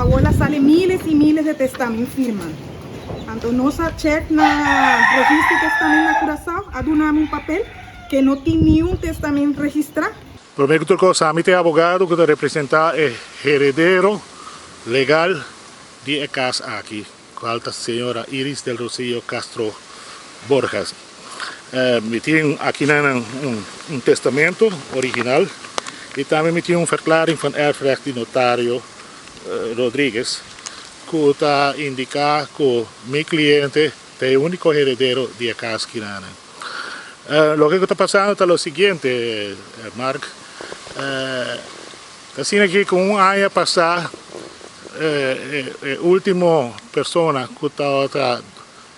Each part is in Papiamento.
Awor a sali miles y miles di testament firma. Anto nos a check na registro di testament na Curaçao, a duna un papel cu no tin ningun testament registra. Prome cu tur cos, ami ta abogado cu ta representa e heredero legal di e cas aki, cual ta señora Iris del Rosillo Castro Borjas. Mi tin aki un testamento original y tambe mi tin un verklaring van erfrecht di notario Rodriguez, cu ta indica cu mi cliente ta e unico heredero di e cas aki. Loke ta pasando ta lo siguiente, Mark. Asina cu un aña pasa, e ultimo persona cu ta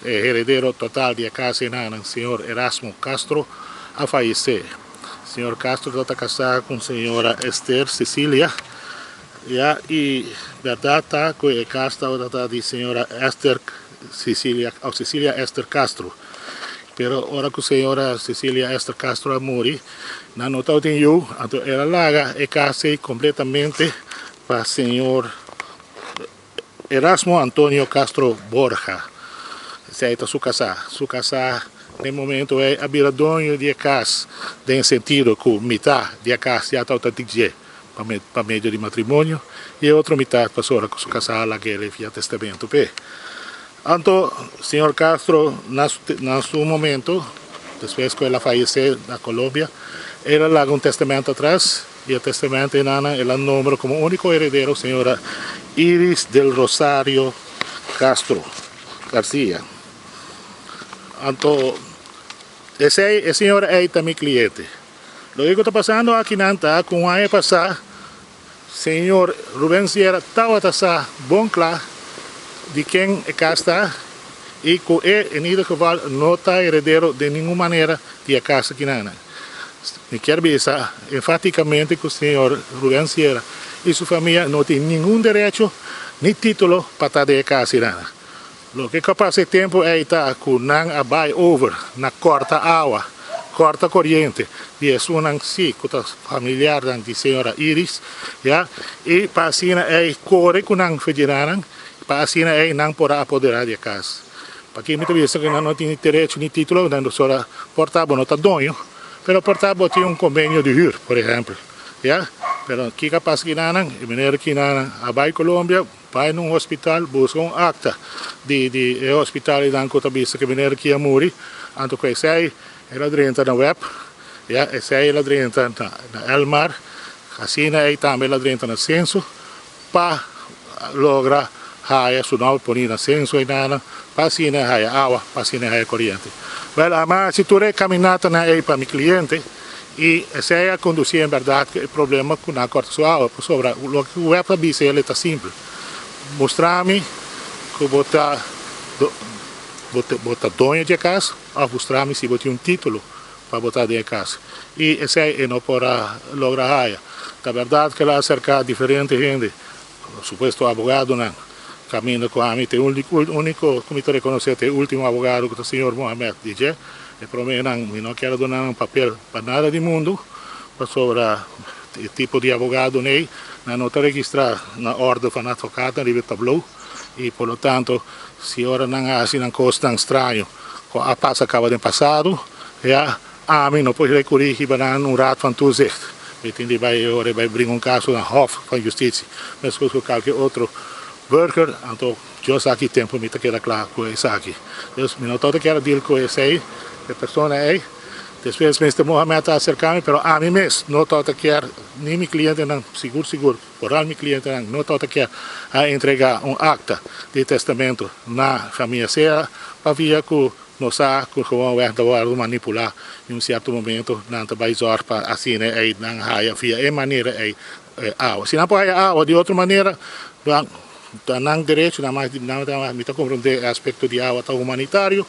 heredero total di e cas, señor Erasmo Castro, a fayece. Señor Castro ta casa cu señora Esther Cecilia, ya, y berdad ta cu e cas ta di señora Esther Cecilia, of Cecilia Esther Castro. Pero ora cu señora Cecilia Esther Castro a muri, nan no tin yiu, anto el a laga e cas completamente pa señor Erasmo Antonio Castro Borja. Esey ta su casa. Su casa, na momento, el a bira doño di cas, den sentido cu mitar di cas ya ta di pa medio di matrimonio y otro mitar paso cu su casa a lag'e via testamento p'e. Anto, señor Castro, na su momento, despues cu el a fayece na Colombia, el a laga un testamento atras y e testamento el a nombra como unico heredero señora Iris del Rosario Castro García. Anto, e señora ey ta mi cliente. Loke ta pasando aki ta cu un aña pasa, señor Rubén Sierra tabata sa bon cla di ken e cas ta y cu e in ieder geval no ta heredero di ningun manera di e cas aki. Mi kier bisa enfaticamente cu señor Rubén Sierra y su famia no tin ningun derecho ni titulo pa ta den e cas aki. Loke a pasa e tempo ey ta cu nan a bay over na corta awa, corta coriente, y esnan si, cu ta familiar di señora Iris, ya, y pa asina ey core cu nan federanan, pa asina ey nan por apodera di e cas. Pakico mi ta bisa cu nan no tin derecho ni titulo, nan so por ta no ta doño, pero por ta tin un convenio di huur, por ehempel, ya. Pero kico a pasa cu nan, e manera cu nan a bay Colombia, bay na un hospital, busca un acta di hospital y dan cu ta bisa cu meneer aki a muri, anto cu esey el a drenta na web, ya, esey el a drenta na Elmar, asina ey tambe el a drenta na censo, pa logra haya su nomber poni na censo y nada, pa asina haya awa, pa asina haya coriente. Wel, mas si tur e caminata na ey pa mi cliente, y esey a conduci en berdad e problema cu nan a corta su awa, pasobra loke web a bisa e ta simpel. Mustra mi cu bo ta doño di cas, of mustra mi si bo tin un titulo pa bo ta den cas. Y esey no por logra haya. Ta berdad cu el a acerca diferente hende, supuesto abogadonan, caminda cu ami, e unico cu mi ta reconoce e ultimo abogado cu ta señor Mohamed DJ, e prome nan, mi no kier duna un papel pa nada di mundo, pasobra e tipo di abogado ey, nan no ta registra na orde van advocaten riba tableau, y por lo tanto, si ora nan haci nan cos tan straño, cu a pasa caba den pasado, ya, ami no por recuri na un raad van toezicht. Mi tin di bay ora bay bringa un caso na Hof van Justitie. Mescos cu cualkier otro burger, anto Dios aki tempo mi ta keda cla cu esaki. Dus mi no ta kier deal cu esey, e persona ey. Despues Mr. Mohamed a acerca mi, pero ami mes no ta kier, ni mi clientenan, sigur sigur, vooral mi clientenan, no ta kier a entrega un acta di testamento na famia sea pa via cu nos sa cu gewoon weg ta wordo manipula den un cierto momento nan ta bay zorg pa asina ey nan haya via e manera ey awa. Si nan por haya awa di otro manera, dan nan derecho, nan mas nan mi ta comprende e aspecto di awa ta humanitario,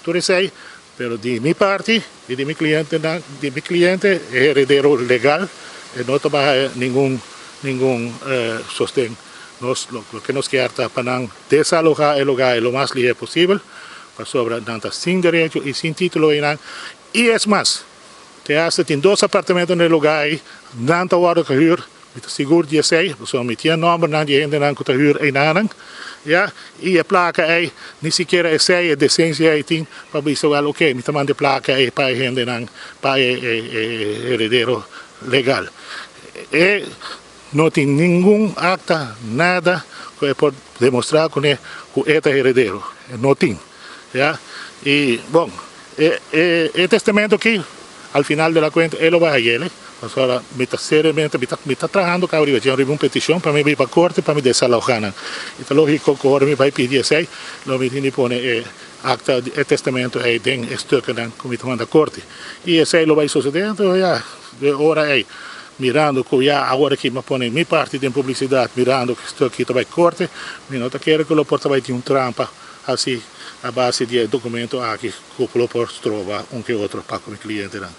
tur esey, pero di mi parti y di mi cliente, di mi cliente heredero legal, no ta bay ningun sosten. Nos, loke nos kier ta pa nan desaloha e lugar lo mas lihe posibel, pasobra nan ta sin derecho y sin titulo y nan. Y es mas, te hasta tin dos apartamento na e lugar ey, nan ta wordo gehuurd. Mi ta sigur di esei, pasobra mi tin e nòmbernan di e hendenan ku ta hür einanan, ya, i e plaka ei, ni sikiera esei, e desensia ei tin pa bisa, wèl, oke, mi ta manda e plaka ei pa e hendenan, pa e heredero legal. E no tin ningun akta, nada ku e por demostrá kuné ku e ta heredero. E no tin, ya. I, bon, e e testamento aki. Al final de la cuenta e lo bai hayele, pasobra mi ta seriamente, mi ta mi ta trahando caba riba dje, riba un peticion pa mi bai pa corte pa mi desaloha nan. Y ta logico cu ora mi bai pidi esey, lo mi tin di pone e acta, e testamento ey den e stukennan cu mi ta manda corte. Y esey lo bai sucede, anto ya, e ora ey, mirando cu ya awor aki mi a pone mi parti den publicidad, mirando cu e stuk aki ta bai corte, mi no ta kere cu lo por ta bai tin un trampa haci a base di e documento aki. Ku lo por stroba un ke otro pa ku mi klientenan.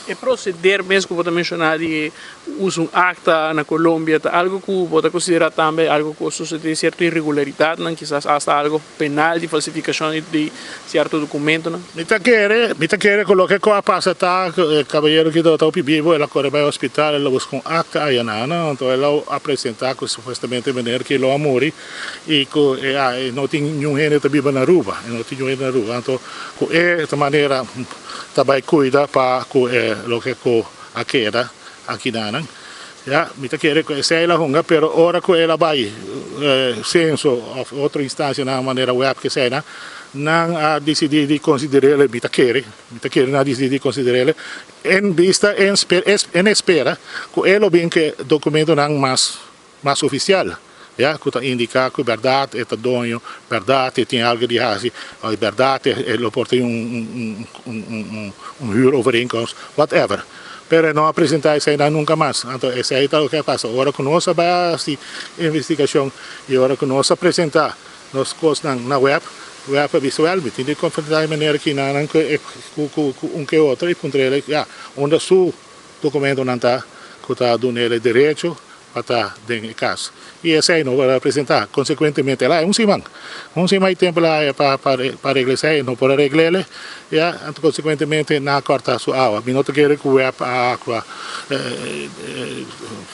E proseder mes ku bo ta menshoná di usa un akta na Colombia ta algu ku bo ta konsiderá tambe algu ku a susedé sierto irregularidatnan, kisas asta algu penal di falsifikashon di sierto dokumentonan? Mi ta kere, mi ta kere ku loke ku a pasa ta ku e kabayero ki tabata hopi bibu el a kore bai hospital, el a buska un akta ayaná, anto el a presentá ku supuestamente meneer ki lo a muri. Y cu e no tin niun hende ta biba na Aruba, e no tin niun hende na Aruba, anto cu e ta manera ta bay cuida pa cu e loke cu a keda akinanan. Ya, mi ta kere cu esey la hunga, pero ora cu el a bay censo of otro instancianan manera web ke eseynan, nan a dicidi di considerele, mi ta kere, mi ta kere nan a dicidi di considerele en bista, en espera cu e lo bin cu e documentonan mas. Mas ofisial, ya, ku ta indiká ku bèrdat e ta doño, bèrdat e tin algu di hasi, òf bèrdat e lo por tin un un huurovereenkomst, whatever. Pero e no a presentá eseinan nunka mas. Anto esei ta loke a pasa. Ora ku nos a bai a hasi investigashon i ora ku nos a presentá nos kosnan na web, web a bisa, wèl, mi tin di konfrontá e manera kinanan ku ku un ke otro i puntra el, ya, unda su dokumentonan ta ku ta dun'el e derecho pa ta den e kas. I esei no por a presentá. Konsekuentemente el a haña un siman. Un siman i tempu el a haña pa pa regla esei, e no por a regl'el, ya, anto konsekuentemente nan a kòrta su awa. Mi no ta kere ku web a aktua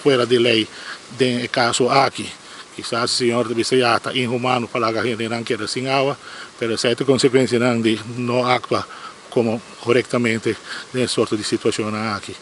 fuera di lei den e kaso aki. Kisas e señor ta bisa ya ta inhumano pa laga hendenan keda sin awa, pero esei ta konsekuensianan di no aktua komo korektamente den e sorto di situashonnan aki.